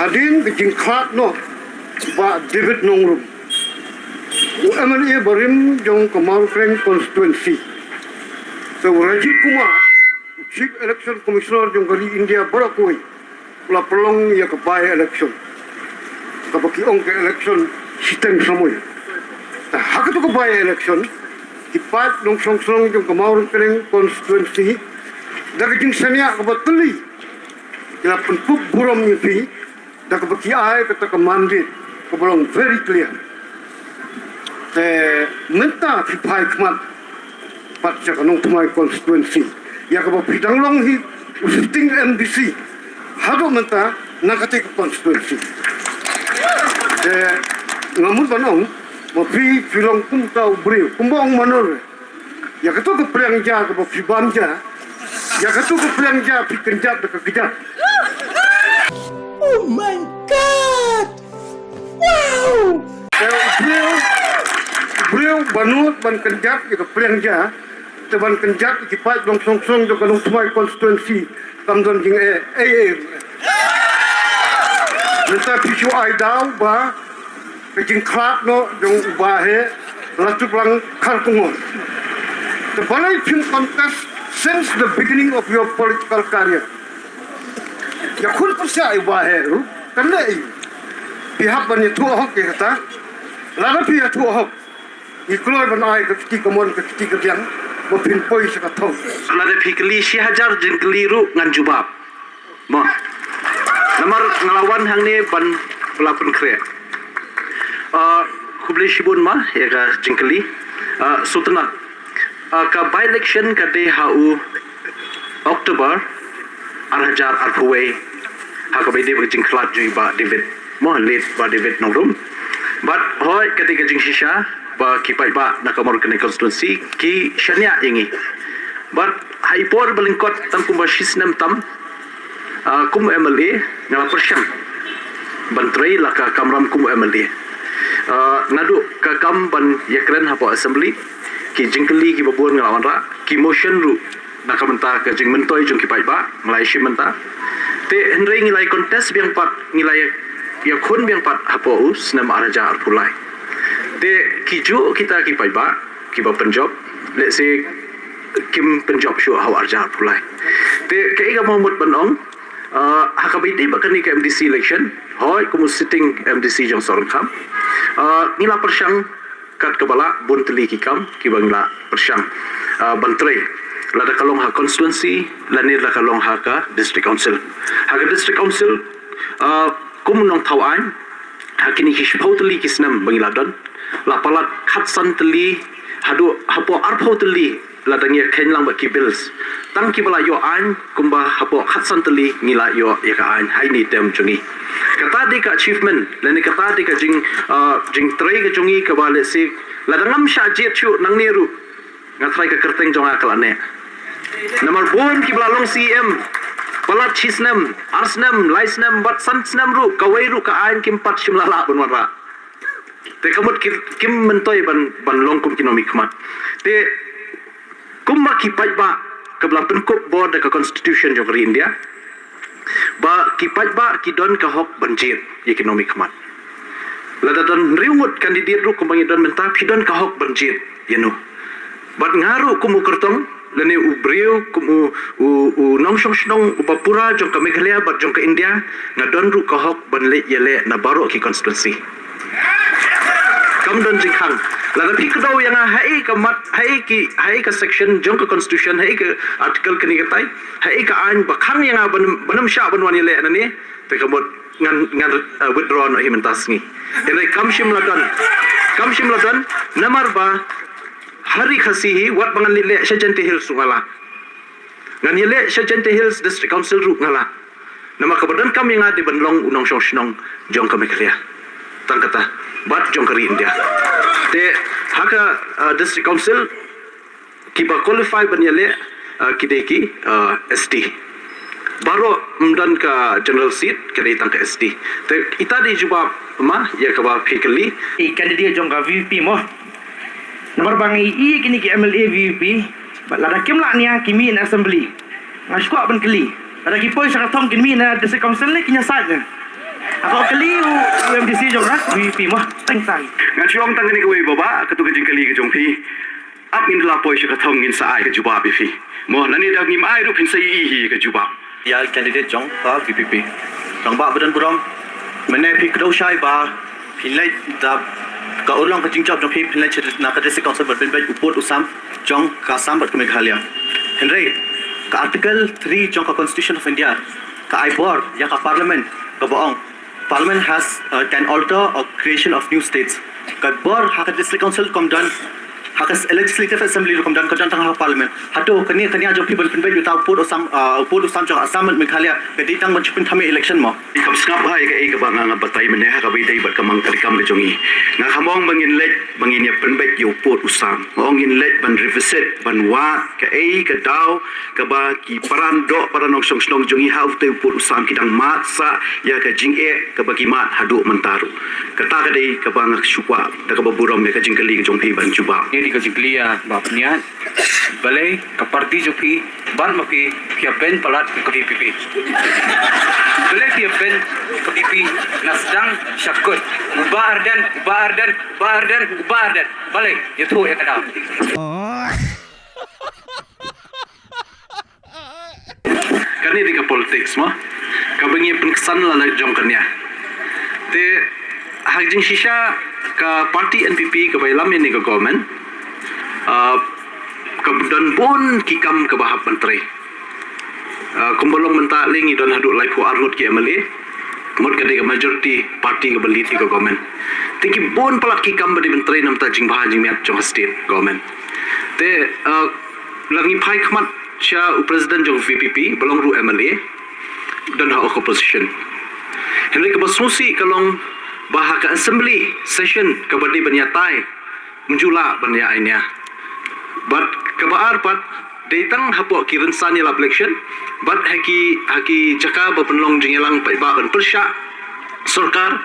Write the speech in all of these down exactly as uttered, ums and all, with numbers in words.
Hadien ka jingkhlad noh Bah David Nongrum, u M L A barim jong ka Mawryngkneng constituency, te u Rajiv Kumar, u Chief Election Commissioner jong ka ri India baroh kawei, u la pynlong ïa ka by election, kaba ki ong ka election shiteng samoi. Te ha katu ka by election, ki paid nongshong shnong jong ka Mawryngkneng constituency, da ka jingshaniah kaba teli, ki la pynkup burom ïa phi da kaba ki ai kata ka mandate kaba long very clear. Te mynta phi phai khmat pat sha ka Nongthymmai constituency ïa kaba phi dang long hi u sitting M D C haduh mynta na kata ka constituency. Te nga mut ban ong ba phi, phi long kum uta u briew, kumba ong Manor, ïa katu ka pliang ja kaba phi bam ja, ïa katu ka pliang ja phi kynjat da ka kjat. Oh my God! Wow! Te u briew, u briew ba nud ban kynjat ïa ka pliang ja, te ban kynjat ïa ki paid nongshong shnong jong ka Nongthymmai constituency kam don jingeh ei ei. Mynta phi shu ai daw ba ka jingkhlad noh jong u Bah Heh la tut lang khar kungor. Te balei phim contest since the beginning of your political career? Ïakhun pyrshah ïa u Bah Heh ruh, kan leh ei. Phi hap ban ïathuh hok ïa kata. Lada phi ïathuh hok, ngi kloi ban ai ka kti kamon ka kti kadiang ba phin poi sha ka thong. Lada phi kylli shi hajar jingkylli ruh ngan jubab. Mo. Namar nga la wan hangne ban ba la pynkhreh. Ah, khublei shibun ma ïa ka jingkylli. Ah, Sultana. Ah, ka by election ka dei ha u October ar hajar arphew wei, ha kaba ïadei bad ka jingkhlad jong i Bah David, mo, late Bah David Nongrum. Bad hooid ka dei ka jingshisha ba ki paidbah na ka Mawryngkneng constituency ki shaniah ïa ngi. Bad ha i por ba lyngkot tang kumba shi snem tam, ah, kum M L A nga la pyrshang ban trei la ka kamram kum M L A. Ah, naduh ka kam ban ïakren hapoh assembly, ki jingkylli kiba bun nga la wanrah, ki motion ruh na ka bynta ka jingmyntoi jong ki paidbah nga la ïashim bynta. Te hynrei ngi la ïa contest biang pat, ngi la ïa, ïakhun biang pat hapoh u snem ar hajar arphew lai. Te ki juh kita ki paidbah kiba pynjop, let's say, kim pynjop shuh ha u ar hajar arphew lai. Te kaei kaba mut ban ong, ah, ha kaba ïadei bad kane ka M D C election, hooid kum u sitting M D C jong Sohryngkham, ah, ngi la pyrshang kat kaba lah, bun tylli ki kam kiba ngi la pyrshang, ah, ban trei, lada ka long ha constituency lane lada ka long ha ka district council. Ha ka district council, ah, kum u nongthaw aiñ, ha kine ki shiphew tylli ki snem ba ngi la don, la palat khatsan tylli haduh hapoh arphew tylli la dang ïa kheiñ lang bad ki bills. Tang kiba la ïoh aiñ kumba hapoh khatsan tylli ngi la ïoh ïa ka aiñ ha ine i term jong ngi. Kata dei ka achievement lane kata dei ka jing, ah, jingtrei ka jong ngi kaba, let's say, lada ngam shah jied shuh nangne ruh, nga tharai ka kyrteng jong nga ka la neh. Namar bun kiba la long C E M, palat shi snem, ar snem, lai snem bad san snem ruh, kawei ruh ka aiñ kim pat shym la lah ban wanrah. Te ka mut ki, kim myntoi ban, ban long kum ki nongmihkhmat. Te kumba ki paidbah kiba la pynkup bor da ka constitution jong ka ri India, ba ki paidbah ki don ka hok ban jied ïa ki nongmihkhmat. Lada don hynriew ngut candidate ruh kumba ngi don mynta, phi don ka hok ban jied ïano. Bad nga ruh kum u kyrtong lane u briew, kum u, u, u nongshong shnong uba pura jong ka Meghalaya bad jong ka India, nga don ruh ka hok ban leit ïaleh na baroh ki constituency. Kam don jingkhang. Lada phi kdew ïa nga haei ka mat, haei ki, haei ka section jong ka constitution, haei ka article kane katai, haei ka aiñ ba khang ïa nga ban, ban ym shah ban wan ïaleh nangne, te ka mut ngan, ngan, uh, withdraw noh hi mynta sngi. Hynrei kam shym la don, kam shym la don, namar ba ha Ri Khasi hi wat ba ngan leit leh sha Jaintia Hills ruh nga lah. Ngan ïaleh sha Jaintia Hills District Council ruh nga lah. Namar kaba donkam ïa nga dei ban long u nongshong shnong jong ka Meghalaya. Tang kata, bad jong ka ri India. Te ha ka, uh, District Council kiba qualify ban ïaleh, uh, ki dei ki, uh, S T. Baroh ym don ka general seat, ka dei tang ka S T. Te ita dei jubab ma ïa kaba phi kylli. I candidate jong ka V P mo. Namar ba ngi i kine ki M L A V P, ba lada kim lah nia ki mih na assembly. Nga shu kwah ban kylli. Lada ki poi sha ka thong kin mih na district council ne kin ïasaid ne. Ka kali u MDC jong nga VPP mo. Tang tang. Nga shu ong tang kane kawei baba, katu ka jingkali ka jong phi. Ap ngin la poi sha ka thong ngin sa ai ka jubab ïa phi. Mo, lane da ngim ai ruh phin sa ïohi ïa ka jubab. Ïa candidate jong ka VPP. Rangbah ba don burom. Mynne phi kdew shai ba phin leit da ka urlong ka jingjop jong phi phin leit na ka District Council bad phin peit u pud u sam jong ka Assam bad ka Meghalaya. Hynrei ka Article three jong ka Constitution of India ka ai bor ïa ka Parliament kaba ong Parliament has, uh, can alter or creation of new states. Ka bor ha ka District Council kam don, ha ka Legislative Assembly kam don, ka don tang ha Parliament. Hato kane, kane ka jong phi ban pynbeit ïa uta u pud u sam, uh, u pud u sam jong Assam bad Meghalaya ka dei tang ban shu pynthame election mo? Kam sngap ha ïa kaei kaba nga, nga batai mynne ha kaba ïadei bad ka mang ka kam ka jong ngi. Nga kham ong ba ngin leit ba ngin ïa pynbeit ïa u pud u sam. Nga ong ngin leit ban revisit, ban wad kaei ka daw kaba ki para doh para nongshong shnong jong ngi ha uta u pud u sam ki dang mad sah ïa ka jingeh kaba ki mad haduh mynta ruh. Kata ka dei kaba nga shu kwah da kaba burom ïa ka jingkylli ka jong phi ban jubab. Ïa ka jingkylli ïa Bah Pynïaid. Balei ka party jong phi bad ma phi phi ïa ban palat ka VPP? Balei phi ïa ban ka VPP na sdang sha kut? U Bah Ardent, u Bah Ardent, u Bah Ardent, u Bah Ardent. Balei? Ïathuh ïa ka daw. Kane dei ka politics mo. Kaba ngi pynksan la la jong kane. Te ha jingshisha ka party NPP kaba ïalam ïa kane ka government, ah, ka don bun ki kam kaba hap ban trei. Ah, kumba long mynta lei ngi don haduh laiphew ar ngut ki MLA. Mut ka dei ka majority party kaba lead ïa ka government. Te ki bun palat ki kam ba dei ban trei namar ka jingbha jingmiat jong ka state government. Te, ah, lada ngi phai khmat sha u president jong VPP ba long ruh MLA, don ha opposition. Hynrei kaba sngewsih ka long ba ha ka assembly session kaba dei ban ïatai mynjur la ban ïa ainia. Bad kaba ar pat dei tang hapoh ki rynsan ïalap election bad ha ki, ha ki jaka ba pynlong jingïalang paidbah ban pyrshah sorkar.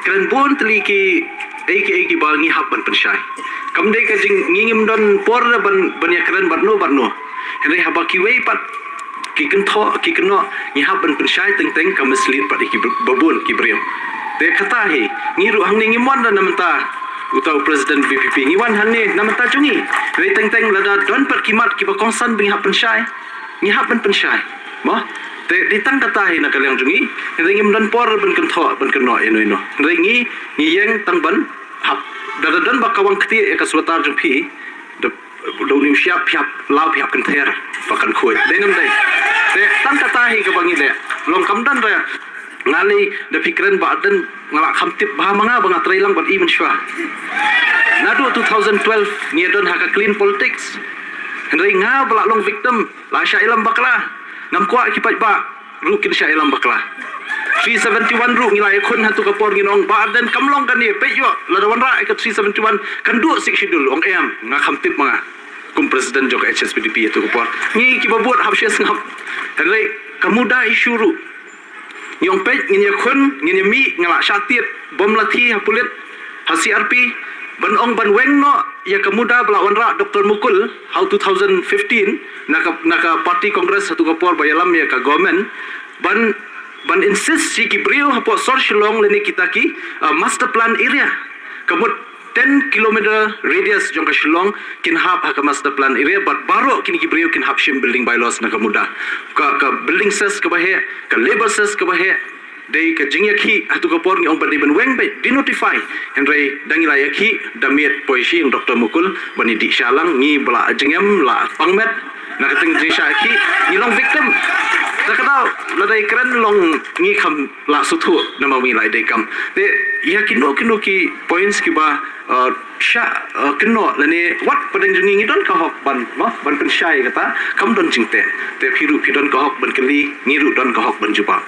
Kren bun tylli ki ei ki ei kiba ngi hap ban pynshai. Kam dei ka jing ngi ngim don por ban, ban ïakren bad no bad no. Hynrei haba kiwei pat ki kynthoh ki kynnoh ngi hap ban pynshai teng teng ka mislead pat ïa ki br-, babun ki briew. Te kata hi ngi ruh hangne ngim wan da na mynta uta u president VPP, ngi wan hangne na mynta jong ngi. Hynrei teng teng lada don pat ki mat kiba kongsan ba ngi hap pynshai, ngi hap ban pynshai. Mo? Te dei tang kata hi na ka liang jong ngi. Hynrei ngim don por ban kynthoh ban kynnoh ïano ïano. Hynrei ngi, ngi ïeng tang ban hap. Da da don ba ka wang kti ïa ka sweater jong phi. Da, da u niu shyiap phi hap law phi hap kynther ba kan khuid. Dei nam dei. Te tang kata hi kaba ngi leh. Long kam don re. Nga lei da phi kren ba don nga la kham tip ba ma nga ba nga trei lang bad i mynshuwa. Naduh two thousand twelve ngi don ha ka clean politics. Hynrei nga ba la long victim la shah ïalam bakla. Ngam kwah ki paidbah ruh kin shah ïalam bakla. Three seventy-one ruh ngi la ïakhun ha tu ka por ngi ong ba Ardent kam long kane peit ïoh lada wanrah ïa ka three seventy-one kan duh Sixth Schedule ong em nga kham tip ma nga. Kum president jong ka HSPDP ha tu ka por ngi kiba bud hap shisngap. Hynrei ka MUDA issue ruh ngi ong peit ngin ïakhun ngin ïamih nga la shah tied bom lathi ha pulit ha CRP ban ong ban weng noh ïa ka MUDA ba la wanrah Doctor Mukul ha u two thousand fifteen na ka, na ka party Congress ha tu ka por ba ïalam ïa ka government ban, ban insist ïa ki briew hapoh sor Shillong lane kita ki, uh, master plan area. Ka mut ten kilometer radius jong ka Shillong kin hap ha ka master plan area bad baroh kine ki briew kin hap shim building bylaws na ka MUDA. Ka, ka building cess kaba heh, ka labour cess kaba heh, dei ka jingïakhih ha tu ka por ngi ong ba dei ban weng beit denotify. Hynrei da ngi la ïakhih da miet poi shi ïa u Doctor Mukul ban ïadih shah lang ngi ba la jingem la pang met na ka teng jingshah ïakhih ngi long victim. Da ka daw lada ïakren long ngi kham la suthuh namar ngi la dei kam. Te ïa kino kino ki points kiba, uh, shah, uh, kynnoh lane wat pdeng jong ngi ngi don ka hok ban, mo, ban pynshai kata kam don jingteh. Te phi ruh phi don ka hok ban kylli ngi ruh don ka hok ban jubab.